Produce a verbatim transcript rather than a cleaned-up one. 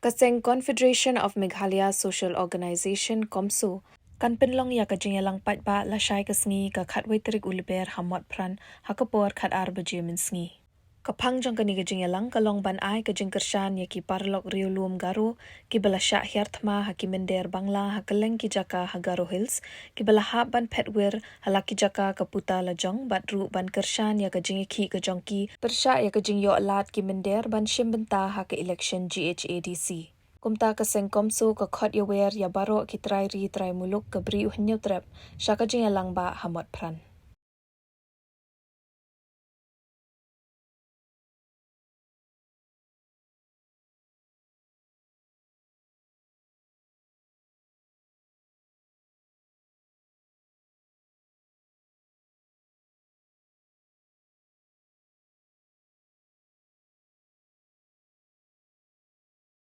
Ka seng Confederation of Meghalaya Social Organisation, CoMSO, kan pynlong ïa ka jingïalang paidbah lashai ka sngi ka khatwei tarik u Lber ha Motphran ha ka por khatar baje mynsngi. Ka phang jong kane ka jingïalang ka long ban ai ka jingkyrshan ïa ki paralok riewlum Garo kiba la shah hiar thma ha ki mynder Bangla ha kylleng ki jaka ha Garo Hills, kiba la hap ban phet wir ha la ki jaka ka puta la jong, bad ruh ban kyrshan ïa ka jingïakhih ka jong ki pyrshah ïa ka jingïoh lad ki mynder ban shim bynta ha ka election G H A D C. Kumta ka seng CoMSO ka khot ïawer ïa baroh ki trai ri trai muluk ka bri u Hynñiewtrep sha ka jingïalang bah ha Motphran.